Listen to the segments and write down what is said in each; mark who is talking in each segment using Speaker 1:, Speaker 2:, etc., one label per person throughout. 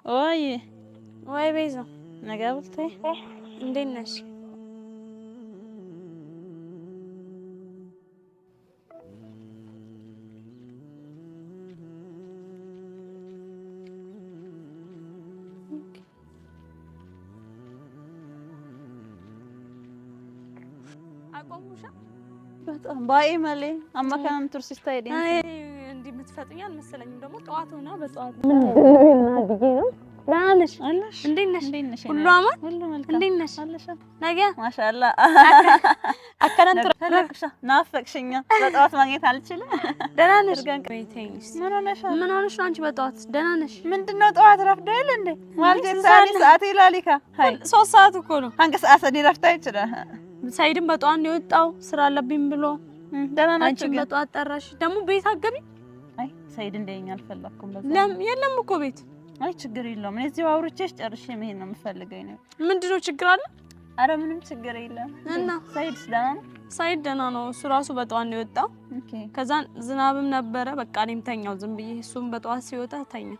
Speaker 1: ወይ
Speaker 2: ወይ ቤዛ
Speaker 1: Nagaa bultee?
Speaker 2: እንዴት ነሽ? አቆሙሻ?
Speaker 1: በጣም ባይ malee amma kanan tursiista jedheen.
Speaker 2: አይ እንዲህ የምትፈጥኝ አልመሰለኝም። ደግሞ ጠዋት ሆና በጠዋት ምንድነው ብዬ ነው። ደህና ነሽ?
Speaker 1: አለሽ?
Speaker 2: እንዴት ነሽ?
Speaker 1: እንዴት ነሽ?
Speaker 2: ሁሉ አማን?
Speaker 1: ሁሉ መልካም።
Speaker 2: እንዴት ነሽ?
Speaker 1: አለሽ?
Speaker 2: ነገ
Speaker 1: ማሻአላ
Speaker 2: አከናን
Speaker 1: ፈለግሻ ናፈቅሽኛ። በጠዋት ማግኘት አልችልም።
Speaker 2: ደህና ነሽ?
Speaker 1: ምን ሆነሻል?
Speaker 2: ምን ሆነሽ ነው አንቺ በጠዋት? ደህና ነሽ?
Speaker 1: ምንድነው ጠዋት ረፍዶ የለ እንዴ? ማልጀ ሳኒ ሰዓት ይላሊካ ሃይ
Speaker 2: 3 ሰዓት እኮ ነው።
Speaker 1: አንከ ሰዓት ሰኒ ረፍታ ይችላል።
Speaker 2: ሰይድም በጠዋት ነው የወጣው ስራ አለብኝ ብሎ።
Speaker 1: ደህና ናቸው
Speaker 2: አንቺም
Speaker 1: ግን?
Speaker 2: በጠዋት ጠራሽ። ደግሞ ቤት አትገቢ?
Speaker 1: አይ ሰይድ እንደኛ አልፈለኩም። በዛ
Speaker 2: የለም እኮ ቤት።
Speaker 1: አይ ችግር የለውም። እኔ እዚሁ አውርቼሽ ጨርሼ መሄድ ነው የምፈልገው። ነው
Speaker 2: ምንድነው ችግር አለ?
Speaker 1: አረ ምንም ችግር የለም።
Speaker 2: እና
Speaker 1: ሰይድ ደህና ነው?
Speaker 2: ሰይድ ደህና ነው። እሱ ራሱ በጠዋት ነው የወጣው።
Speaker 1: Okay።
Speaker 2: ከዛን ዝናብም ነበረ። በቃ እኔም ተኛው ዝም ብዬ። እሱም በጠዋት ሲወጣ ተኛ።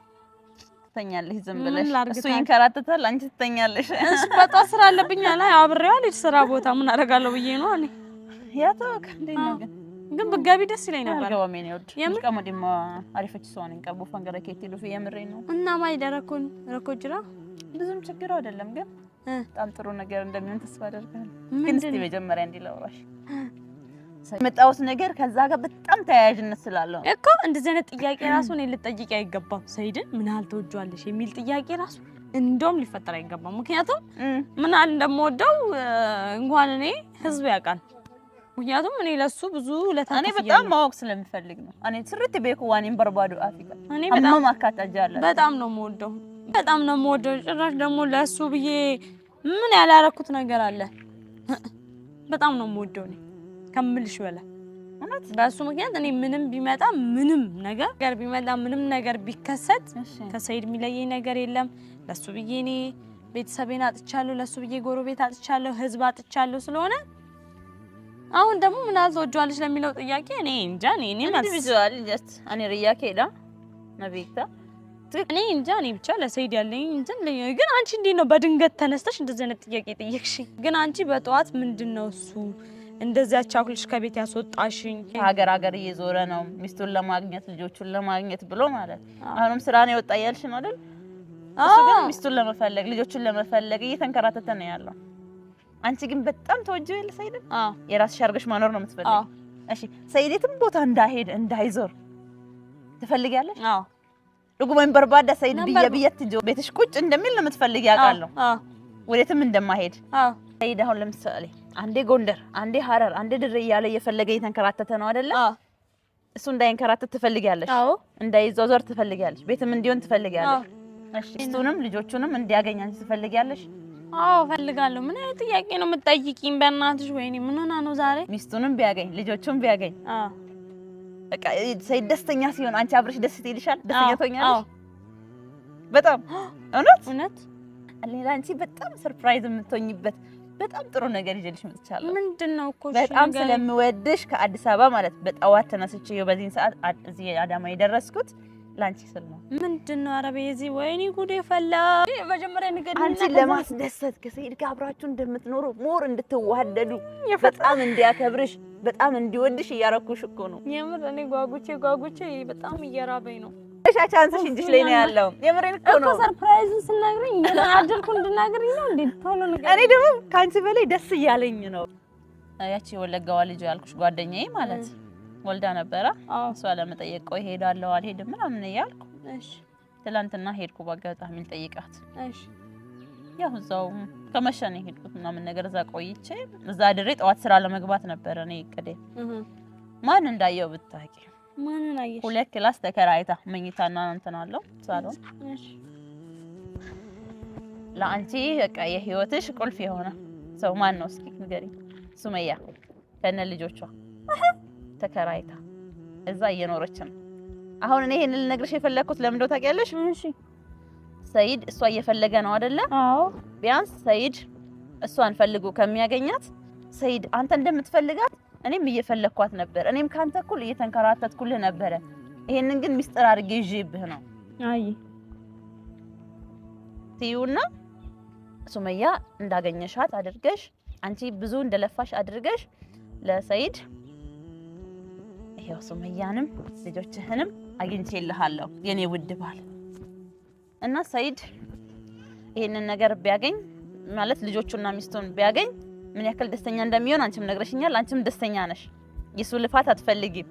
Speaker 1: ትተኛለሽ ዝም
Speaker 2: ምን
Speaker 1: ብለሽ?
Speaker 2: ላድርግ
Speaker 1: እሱ
Speaker 2: ታዲያ?
Speaker 1: ይንከራተታል፣ አንቺ ትተኛለሽ።
Speaker 2: እሱ በጠዋት ስራ አለብኝ አለ። አብሬው አልሄድ ስራ ቦታ ምን አደርጋለሁ ብዬ ነው እኔ።
Speaker 1: ያ ተወክ። እንዴት ነው ግን?
Speaker 2: ግን ብትገቢ ደስ ይለኝ ነበር።
Speaker 1: አልገባም የኔ ውድ።
Speaker 2: የምር?
Speaker 1: ቀሞ ድማ አሪፈች ሰውን እንቀቡ ፈንገረ ኬቲ ሉፊ የምሬን ነው።
Speaker 2: እና ማይ ደረኩን ረኮ ጅራ
Speaker 1: ብዙም ችግር አይደለም፣ ግን በጣም ጥሩ ነገር እንደሚሆን ተስፋ አደርጋለሁ። ግን
Speaker 2: ምንድን
Speaker 1: እስቲ መጀመሪያ እንዲህ ላውራሽ የመጣሁት ነገር ከዛ ጋር በጣም ተያያዥነት ስላለው
Speaker 2: እኮ እንደዚህ አይነት ጥያቄ ራሱ እኔ ልጠይቅ አይገባም። ሰይድን ምን ያህል ትወጂዋለሽ የሚል ጥያቄ ራሱ እንደውም ሊፈጠር አይገባም። ምክንያቱም ምን ያህል እንደምወደው እንኳን እኔ ህዝብ ያውቃል። ምክንያቱም እኔ ለሱ ብዙ ውለታ
Speaker 1: እኔ በጣም
Speaker 2: ከፍያለሁ።
Speaker 1: ማወቅ ስለምፈልግ ነው። እኔ ስርት ቤኩ ዋኔን በርባዱ አፍሪካ
Speaker 2: እኔ በጣም
Speaker 1: አማ ማካታ ጃለ
Speaker 2: በጣም ነው የምወደው፣ በጣም ነው የምወደው። ጭራሽ ደግሞ ለሱ ብዬ ምን ያላረኩት ነገር አለ? በጣም ነው የምወደው እኔ ከምልሽ በላይ
Speaker 1: እውነት።
Speaker 2: በእሱ ምክንያት እኔ ምንም ቢመጣ ምንም ነገር ቢመጣ ምንም ነገር ቢከሰት ከሰይድ የሚለየኝ ነገር የለም። ለሱ ብዬ እኔ ቤተሰቤን አጥቻለሁ፣ ለሱ ብዬ ጎረቤት አጥቻለሁ፣ ህዝብ አጥቻለሁ። ስለሆነ አሁን ደግሞ ምን ያህል ትወጂዋለሽ ለሚለው ጥያቄ እኔ እንጃ እኔ እኔ መልስ
Speaker 1: Individual just እኔ ርያ ኬዳ ነቤክታ
Speaker 2: እኔ እንጃ እኔ ብቻ ለሰይድ ያለኝ እንትን ግን አንቺ እንዴት ነው በድንገት ተነስተሽ እንደዚህ አይነት ጥያቄ ጠየቅሽኝ? ግን አንቺ በጠዋት ምንድን ነው እሱ እንደዚህ አቻኩልሽ ከቤት ያስወጣሽኝ?
Speaker 1: ሀገር ሀገር እየዞረ ነው ሚስቱን ለማግኘት ልጆቹን ለማግኘት ብሎ ማለት አሁንም ስራ ነው የወጣ እያልሽ ነው አይደል? እሱ ግን ሚስቱን ለመፈለግ ልጆቹን ለመፈለግ እየተንከራተተ ነው ያለው። አንቺ ግን በጣም ተወጂው የለ ሰይድን? የራስሽ አድርገሽ ማኖር ነው የምትፈልጊው። እሺ ሰይድ የትም ቦታ እንዳይሄድ እንዳይዞር ትፈልጊያለሽ?
Speaker 2: አዎ።
Speaker 1: Dhugumaan barbaadda ሰይድ ብየ
Speaker 2: ነበር።
Speaker 1: ብየት ጆ ቤትሽ ቁጭ እንደሚል ነው የምትፈልጊ ያውቃለሁ። ወዴትም እንደማይሄድ።
Speaker 2: አዎ።
Speaker 1: ሰይድ አሁን ለምሳሌ አንዴ ጎንደር፣ አንዴ ሐረር፣ አንዴ ድሬ እያለ እየፈለገ እየተንከራተተ ነው አይደለ?
Speaker 2: አዎ።
Speaker 1: እሱ እንዳይንከራተት ትፈልጊያለሽ?
Speaker 2: አዎ።
Speaker 1: እንዳይዟዟር ትፈልጊያለሽ? ቤትም እንዲሆን ትፈልጊያለሽ?
Speaker 2: አዎ።
Speaker 1: እሺ እሱንም ልጆቹንም እንዲያገኝ አንቺ ትፈልጊያለሽ?
Speaker 2: አዎ እፈልጋለሁ። ምን አይነት ጥያቄ ነው የምትጠይቂኝ? በእናትሽ ወይኔ ምን ሆና ነው ዛሬ?
Speaker 1: ሚስቱንም ቢያገኝ ልጆቹን ቢያገኝ
Speaker 2: አዎ።
Speaker 1: በቃ ሰይድ ደስተኛ ሲሆን አንቺ አብረሽ ደስ ይልሻል? ደስተኛ
Speaker 2: አዎ።
Speaker 1: ትሆኛለሽ? በጣም እውነት?
Speaker 2: እውነት።
Speaker 1: ሌላ አንቺ በጣም surprise የምትሆኝበት በጣም ጥሩ ነገር ይዤልሽ መጥቻለሁ።
Speaker 2: ምንድን ነው እኮ? እሺ
Speaker 1: በጣም
Speaker 2: ንገሪኝ።
Speaker 1: ስለምወድሽ ከአዲስ አበባ ማለት በጠዋት ተነስቼ በዚህን ሰዓት እዚህ አዳማ የደረስኩት ላንቺ ስል ነው።
Speaker 2: ምንድን ነው? ኧረ በዚህ ወይኔ ጉዴ ፈላ። መጀመሪያ ንገሪኝ።
Speaker 1: አንቺን ለማስደሰት ከሰይድ ጋር አብራችሁ እንደምትኖሩ more እንድትዋደዱ በጣም እንዲያከብርሽ በጣም እንዲወድሽ እያረኩሽ እኮ ነው።
Speaker 2: የምር እኔ ጓጉቼ ጓጉቼ በጣም እየራበኝ ነው።
Speaker 1: እሻ chance ሽ እጅሽ ላይ ነው ያለው። የምሬን እኮ
Speaker 2: እኮ
Speaker 1: ነው።
Speaker 2: surprise ኡን ስናግረኝ እየተናደድኩ እንድናገረኝ ነው እንዴ? ቶሎ ንገሪኝ።
Speaker 1: እኔ ደግሞ ከአንቺ በላይ ደስ እያለኝ ነው። ያቺ የወለጋዋ ልጅ ያልኩሽ ጓደኛዬ ማለት ወልዳ ነበረ። እሷ ለመጠየቅ ቆይ እሄዳለሁ አልሄድም ምናምን እያልኩ ትላንትና ሄድኩ በአጋጣሚ ልጠይቃት። ያው እዛው ከመሸ ነው የሄድኩት ምናምን ነገር እዛ ቆይቼ እዛ አድሬ ጠዋት ስራ ለመግባት ነበረ እኔ እቅዴ። ማን እንዳየው ብታውቂ።
Speaker 2: ማንን አየሽ?
Speaker 1: 2 class ተከራይታ መኝታና እንትን አለው ሳሎን። ለአንቺ በቃ የህይወትሽ ቁልፍ የሆነ ሰው ማን ነው እስኪ ንገሪኝ? ሱመያ ከነ ልጆቿ ተከራይታ እዛ እየኖረች ነው። አሁን እኔ ይሄንን ልነግርሽ የፈለግኩት ለምን እንደው ታውቂያለሽ?
Speaker 2: እሺ።
Speaker 1: ሰይድ እሷ እየፈለገ ነው አይደለ?
Speaker 2: አዎ።
Speaker 1: ቢያንስ ሰይድ እሷን ፈልጎ ከሚያገኛት ሰይድ አንተ እንደምትፈልጋት እኔም እየፈለግኳት ነበር፣ እኔም ካንተ እኩል እየተንከራተትኩልህ ነበረ። ይሄንን ግን ሚስጥር አድርጌ ይዤብህ ነው።
Speaker 2: አይ
Speaker 1: ትዩና ሱመያ እንዳገኘሻት አድርገሽ አንቺ ብዙ እንደለፋሽ አድርገሽ ለሰይድ ይሄው ሱመያንም ልጆችህንም አግኝቼልሃለሁ የኔ ውድ ባል። እና ሰይድ ይሄንን ነገር ቢያገኝ ማለት ልጆቹና ሚስቱን ቢያገኝ ምን ያክል ደስተኛ እንደሚሆን አንቺም ነግረሽኛል። አንቺም ደስተኛ ነሽ። የሱ ልፋት አትፈልጊም።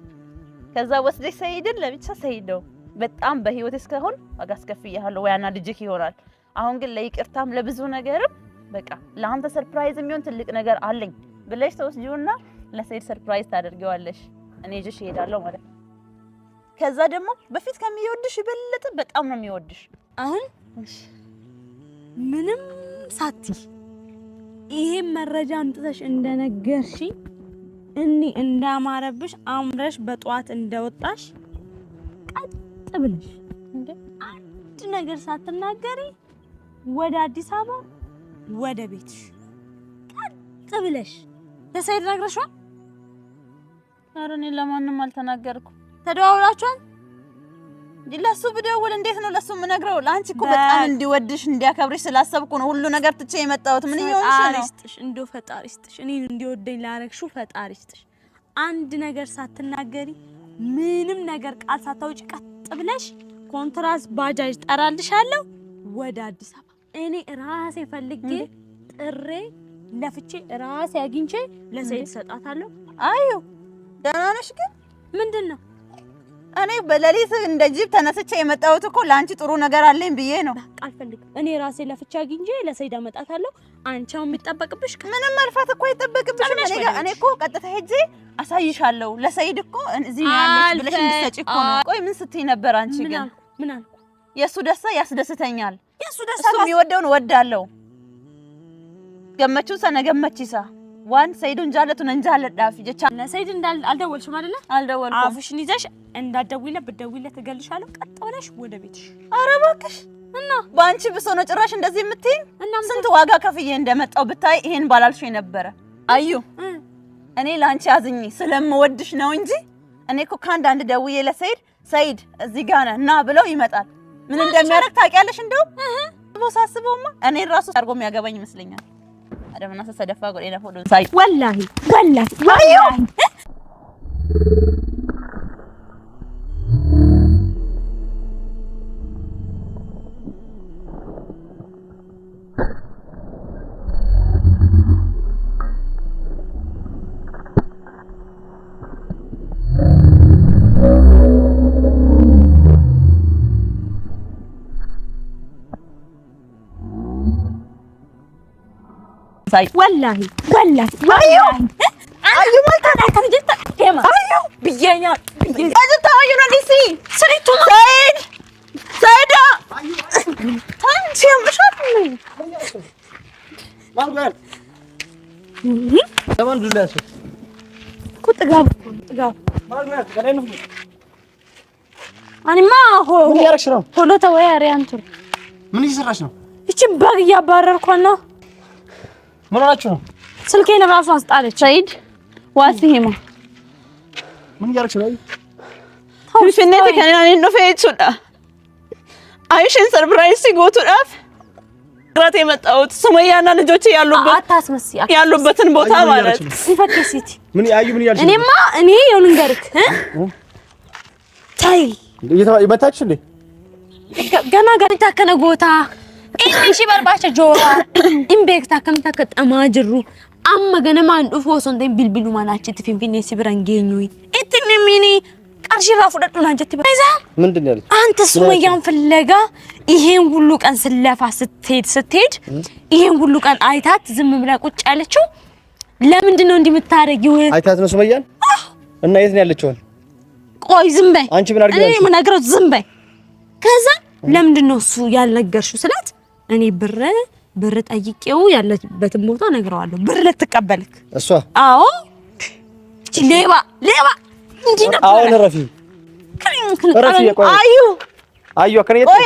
Speaker 1: ከዛ ወስደሽ ሰይድን ለብቻ ሰይድ ነው በጣም በህይወት እስካሁን ዋጋ አስከፍያለሁ ወይ አናድጅህ ይሆናል። አሁን ግን ለይቅርታም ለብዙ ነገርም በቃ ለአንተ surprise የሚሆን ትልቅ ነገር አለኝ ብለሽ ተወስጂውና ለሰይድ surprise ታደርጊዋለሽ። እኔ ይዤሽ እሄዳለሁ ማለት ነው። ከዛ ደግሞ በፊት ከሚወድሽ የበለጠ በጣም ነው የሚወድሽ።
Speaker 2: አሁን ምንም ሳትይ ይሄን መረጃ አምጥተሽ እንደነገርሽ እኔ እንዳማረብሽ አምረሽ በጠዋት እንደወጣሽ ቀጥ ብለሽ አንድ ነገር ሳትናገሪ ወደ አዲስ አበባ ወደ ቤትሽ ቀጥ ብለሽ ለሰይድ ነግረሽዋል?
Speaker 1: ኧረ እኔ ለማንም አልተናገርኩም።
Speaker 2: ተደዋውላችኋል?
Speaker 1: ለሱ ብደውል እንዴት ነው ለሱ የምነግረው? ለአንቺ እኮ በጣም እንዲወድሽ እንዲያከብርሽ ስላሰብኩ ነው ሁሉ ነገር ትቼ የመጣሁት። ምን እየሆንሽ
Speaker 2: ፈጣሪ
Speaker 1: ነው?
Speaker 2: ይስጥሽ፣ እንደው ፈጣሪ ይስጥሽ። እኔን እንዲወደኝ ላረግሽው ፈጣሪ ይስጥሽ። አንድ ነገር ሳትናገሪ ምንም ነገር ቃል ሳታውጪ ቀጥ ብለሽ ኮንትራስ ባጃጅ ጠራልሻለሁ ወደ አዲስ አበባ። እኔ ራሴ ፈልጌ ጥሬ ለፍቼ ራሴ አግኝቼ ለሰይድ ሰጣታለሁ።
Speaker 1: አዩ ደህና ነሽ ግን?
Speaker 2: ምንድን ነው
Speaker 1: እኔ በሌሊት እንደ ጅብ ተነስቼ የመጣሁት እኮ ለአንቺ ጥሩ ነገር አለኝ ብዬ ነው።
Speaker 2: በቃ አልፈልግም። እኔ ራሴ ለፍቼ አግኝቼ ለሰይድ አመጣታለሁ። አንቺ አሁን የሚጠበቅብሽ
Speaker 1: ምንም መልፋት እኮ አይጠበቅብሽም። እኔ ጋር እኔ እኮ ቀጥታ ሄጄ አሳይሻለሁ። ለሰይድ እኮ እዚህ ነው ያለች ብለሽ እንድትሰጪ እኮ ነው። ቆይ ምን ስትይ ነበር አንቺ
Speaker 2: ምን
Speaker 1: ግን?
Speaker 2: አልኩ? ምን አልኩ?
Speaker 1: የእሱ ደስታ ያስደስተኛል።
Speaker 2: የእሱ ደስታ
Speaker 1: እሱ የሚወደውን እወዳለሁ። ገመቹ ሰነ ገመቺሳ ዋን ሰይዱን ጃለቱን እንጃለዳፍ ጀቻ
Speaker 2: ለሰይድ እንዳል አልደወልሽም አይደለ?
Speaker 1: አልደወልኩም።
Speaker 2: አፍሽን ይዘሽ እንዳትደውይለት፣ ብትደውይለት እገልሻለሁ። ቀጥ ብለሽ ወደ ቤትሽ።
Speaker 1: ኧረ እባክሽ
Speaker 2: እና
Speaker 1: በአንቺ ብሶ ነው ጭራሽ እንደዚህ የምትይኝ?
Speaker 2: እና
Speaker 1: ስንት ዋጋ ከፍዬ እንደመጣው ብታይ ይሄን ባላልሽኝ ነበረ። አዩ እኔ ለአንቺ አዝኜ ስለምወድሽ ነው እንጂ እኔ እኮ ከአንድ አንድ ደውዬ ለሰይድ ሰይድ እዚህ ጋር ነህ ና ብለው ይመጣል። ምን እንደሚያደርግ ታውቂያለሽ? እንደውም ሳስበውማ እኔን ራሱ አድርጎ የሚያገባኝ ይመስለኛል። አደምና ሰደፋ ጎዴና ፎዶ ሳይ
Speaker 2: ወላሂ ወላሂ
Speaker 1: አዩ ሳይ
Speaker 2: ወላሂ ወላሂ
Speaker 1: አዩ
Speaker 2: አዩ ማልታ ከንጀታ ቴማ
Speaker 1: አዩ
Speaker 2: ብየኛ
Speaker 1: አጅታ አዩ ነው ዲሲ ሰይድ ሰይድ ታንቺ ያምሻል።
Speaker 2: እኮ ጥጋብ ጥጋብ አኒማ ሆ
Speaker 3: ምን እያደረግሽ ነው?
Speaker 2: ሆሎ ተወያሪ አንቱር
Speaker 3: ምን እየሰራሽ ነው?
Speaker 2: ይቺ በግ እያባረርኳት ነው።
Speaker 3: ምን ሆናችሁ ነው?
Speaker 2: ስልኬን እራሱ አስጣለች።
Speaker 1: ሰይድ ዋሲሂማ
Speaker 3: ምን እያደረግሽ ነው?
Speaker 1: Finfinneetti kan inni dhufe jechuudha. አይሽን ሰርፕራይዝ ሲጎቱዳፍ ግራት የመጣሁት ሱመያና ልጆቼ ያሉበት
Speaker 2: አታስመስይ
Speaker 1: ያሉበትን ቦታ
Speaker 3: አዩ ምን
Speaker 1: ማለት
Speaker 3: እያደረግሽ ነው?
Speaker 2: ሲፈከሲቲ
Speaker 3: ምን አዩ ምን እያልሽ ነው?
Speaker 2: እኔማ እኔ ይኸው ልንገርክ እ ታይ
Speaker 3: መታችሽ እንዴ?
Speaker 2: ገና ገና ታከነ ጎታ inni barbaacha joora in beektaa akkamitti akka xamaa jirru amma ganamaan dhufu osoo hin ta'in bilbilumaan achitti finfinnee si bira hin geenyu itti mimini qarshii irraa fudhadhu naan jetti bara.
Speaker 3: ምንድን ነው ያለች?
Speaker 2: አንተ ሱመያን ፍለጋ ይሄን ሁሉ ቀን ስለፋ ስትሄድ ስትሄድ ይሄን ሁሉ ቀን አይታት ዝም ብላ ቁጭ ያለችው ለምንድን ነው እንዲህ የምታደርጊው?
Speaker 3: አይታት ነው ሱመያን? እና የት ነው ያለችው?
Speaker 2: ቆይ ዝም በይ
Speaker 3: አንቺ ምን አድርጊ
Speaker 2: እኔ
Speaker 3: ያልሽው?
Speaker 2: የምነግረው ዝም በይ። ከዛ ለምንድን ነው እሱ ያልነገርሽው ስላት እኔ ብር ጠይቄው ያለበትን ቦታ እነግረዋለሁ። ብር ልትቀበልክ?
Speaker 3: እሷ
Speaker 2: አዎ እቺ ሌባ ሌባ እንዲህ ነበር።
Speaker 3: አሁን ረፊ ረፊ ቆይ
Speaker 1: አዩ
Speaker 3: አዩ አከነ
Speaker 1: ቆይ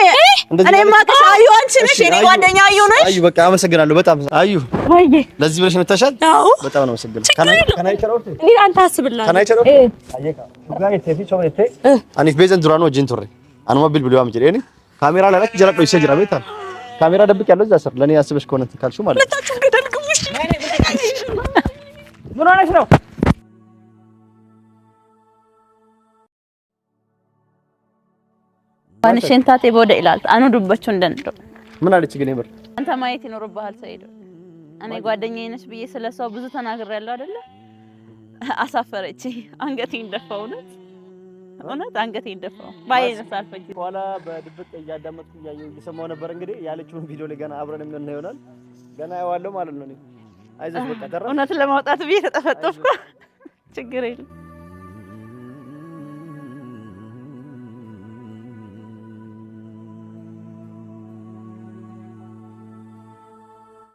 Speaker 3: እንደዚህ
Speaker 1: እኔ የማውቅሽ አዩ አንቺ ነሽ፣ የኔ ጓደኛ አዩ ነሽ።
Speaker 3: አዩ በቃ አመሰግናለሁ በጣም አዩ።
Speaker 2: ወይዬ
Speaker 3: ለዚህ ብለሽ መታሻል።
Speaker 2: አዎ
Speaker 3: በጣም ነው አመሰግናለሁ።
Speaker 2: ችግር የለውም።
Speaker 3: ከናይ ቸሮት
Speaker 2: እኔ አንተ አስብላለሁ።
Speaker 3: ከናይ ቸሮት አየካ ዱጋይ ተፊ ቾበቴ አኒፍ ቤዘን ዱራኖ ጅን ቱሬ አኑማ ቢልቢሉ ዋም ጅሬኒ ካሜራ ላይ ላክ ጀራ ቆይሰ ጅራ ቤታ ካሜራ ደብቅ ያለው እዛ ስር ለኔ አስበሽ ከሆነ እንትን ካልሽው ማለት ነው።
Speaker 2: ሁለታችሁም ገደል ግቡ። እሺ
Speaker 4: ምን ሆነሽ ነው?
Speaker 1: Waan isheen taate booda ilaalta. Anu dubbachuu hin danda'u.
Speaker 3: ምን አለች ግን የምር?
Speaker 1: አንተ ማየት ይኖርብሃል ሰይዶ። እኔ ጓደኛዬ ነች ብዬ ስለሷ ብዙ ተናግሬያለሁ አይደለ? አሳፈረች። አንገቴን ደፋው። እውነት እውነት አንገቴን ደፋው። ባይነስ አልፈጅ
Speaker 3: በኋላ በድብቅ እያዳመጥኩ እያየሁ እየሰማሁ ነበር። እንግዲህ ያለችውን ቪዲዮ ላይ ገና አብረን የምናየው ይሆናል። ገና አየዋለሁ ማለት ነው። እኔ አይዞሽ በቃ ተረፍሽ።
Speaker 1: እውነት ለማውጣት ብዬ ተጠፈጠፍኩ። ችግር የለም።